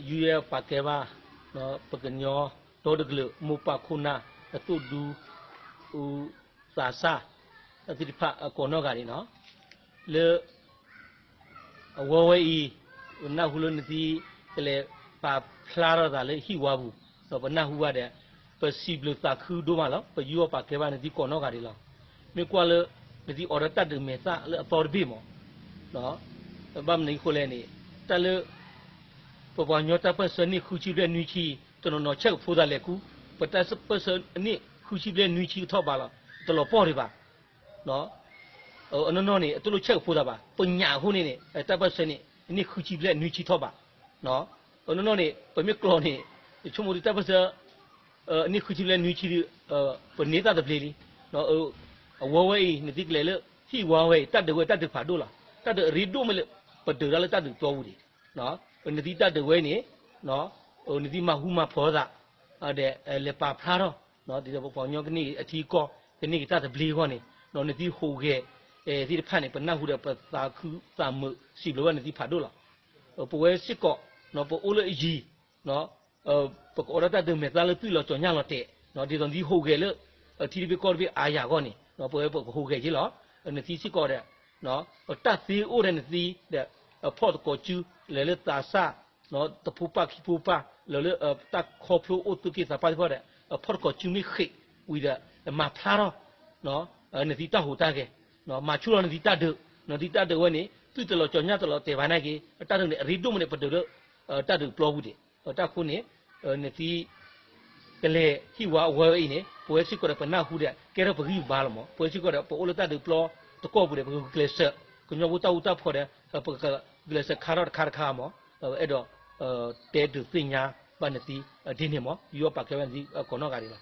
ယူယဲပာ်ကဲဘၣ် ပကညီဒီတကလုာ် မိၢ်ပၢ်ခိၣ်နၢ် အသိၣ်ဒူ သးစၢ် သ့ၣ်တဖၣ်အကိးနီၢ်ဂၤန့ၣ်လီၤ. လၢ အဝဲဝဲအံၤ ပနၢ်ဟူလၢနသံကလဲၤပာ်ဖျါထီၣ်သးလၢဟံၣ်ဝါပူၤ, ဒီးပနၢ်ဟူဘၣ်ဒီး ပစံးဘျုးသးခုဒိၣ်မးလီၤ. ပယူအီၣ်ပာ်ကဲဘၣ်နသံကိးနီၢ်ဂၤဒံးလီၤ. မ့ၢ်ကွၢ်လၢ နသံအိးထီၣ်တၢ်ဒုးမဲာ်သၣ်လၢအသီတဘ့ၣ်မး, ဘၣ်မနုၤအဃိလဲၣ်န့ၣ် တၢ်လၢ ပပှၤကညီတၢ်ပၢၢ်ဆၢနံၣ်ဃုဆံဘျဲၣ်နွံဆံ တနီၤနီၤဆဲးကဖိသးလဲၤကူ, ပတၢ်ပၢၢ်ဆၢအနံၣ်ဃုဆံဘျဲၣ်နွံဆံကထီၣ်ဘးလီၤ, တလီၤပှီၢ်ဒံးဘၣ်. အနီၢ်နီၢ်န့ၣ် အတလိၣ်ဆဲးကဖိသးဘၣ်, ပညၣ်အဃိန့ၣ်န့ၣ် တၢ်ပၢၢ်ဆၢန့ၣ် အနံၣ်ဃုဆံဘျဲၣ်နွံဆံထီၣ်ဘး. အနီၢ်နီၢ်န့ၣ် ပမ့ၢ်ကျိာ်န့ၣ် ယဆိကမိၣ်ဒ်တၢ်ပၢၢ်ဆၢ အနံၣ်ဃုဆံဘျဲၣ်နွံဆံဒ် ပန့ၢ်သၣ်သဘျ့လံ. အဝဲဝဲအံၤ နသံကလဲၤလၢ ဟံၣ်ဝါဝဲအံၤ တၢ်ဒုးဝဲတၢ်ဒုးဖးဒိၣ်လီၤ. တၢ်ဒုးအရ့ဒိၣ်မ့ၢ်လၢ ပဒုးတၢ်လၢတၢ်ဒုးပျီပူၤဒံး. နသံတၢ်ဒုးဝဲန့ၣ် နသံမၤဟူမၤဖီသး ဒီးလဲၤပာ်ဖျါထီၣ် ဒ်သိးပပှၤကညီကန့ၢ်အထံအကီၢ် ကန့ၢ်က့ၤတၢ်သဘျ့အဂီၢ်န့ၣ် နသံဟူးဂဲၤသ့ၣ်တဖၣ်န့ၣ် ပနၢ်ဟူဒီးပသးခုသးမုာ်စံးဘျုးဘၣ်နသံဖးဒိၣ်လီၤ. ပဝဲစ့ၢ်ကီး ပအိၣ်လၢအယံၤ ပကအိးထီၣ်တၢ်ဒုးမဲာ်သၣ်လၢသွံၣ်လီၤကၠီၤညၣ်လီၤတဲာ် ဒ်သိးနသံဟူးဂဲၤလၢ ထံတဘ့ၣ်ကီၢ်တဘ့ၣ်အါယၤအဂီၢ်န့ၣ် ပဝဲပကဟူးဂဲၤက့ၤလီၤ. နသံစ့ၢ်ကီးဒီး တၢ်သ့အိၣ်ဒီးနသံဒီး ဖီၣ်သကိးစု လဲၤလၢသးစၢ် တဖိပၢ်ခံဖိပၢ် လၢလၢတၢ်ခီဖျိအိၣ်သုးက့သးပှၢ်သ့ၣ်တဖၣ်ဒီး ဖီၣ်သကိးစုမ့ၢ်ဃ့ၢ်ဝံၤဒီး မၤဖျါထီၣ် နသံတၢ်ဟူးတၢ်ဂဲၤ မၤဆူၣ်လီၤနသံတၢ်ဒုး နသံတၢ်ဒုးဝဲန့ၣ် သွံၣ်တလီၤကၠီၤညၣ်တလီၤတဲာ်ဘၣ်နာ်က့ တၢ်ဒုးန့ၣ် အရ့ဒိၣ်မ့ၢ်န့ၣ် ပဒုးလၢ တၢ်ဒုးပျီပူၤဒံး တၢ်ဃိန့ၣ် နသံ ကလဲၤဟံၣ်ဝါအဝဲဝဲအံၤန့ၣ် ပဝဲစ့ၢ်ကီးဒီးပနၢ်ဟူဒီး ကဲထီၣ်ပဂံၢ်ပဘါလီၤမး. ပဝဲစ့ၢ်ကီးဒီး ပအိၣ်လၢတၢ်ဒုးပျီတကီၢ်ပူၤဒီး ပကဂုာ်ကျဲးစၢး ကညီဖိတၢ်ဃူတၢ်ဖိးဒီး ပကဂုာ်ကျဲးစၢးခါထီၣ်တခါတခါမး. အဲၣ်ဒိး တဲဒုးသ့ၣ်ညါဘၣ်နသံဒ်န့ၣ်မး ယူအီၣ်ပာ်ကဲဝဲနသံကိးနီၢ်ဂၤဒံးလီၤ.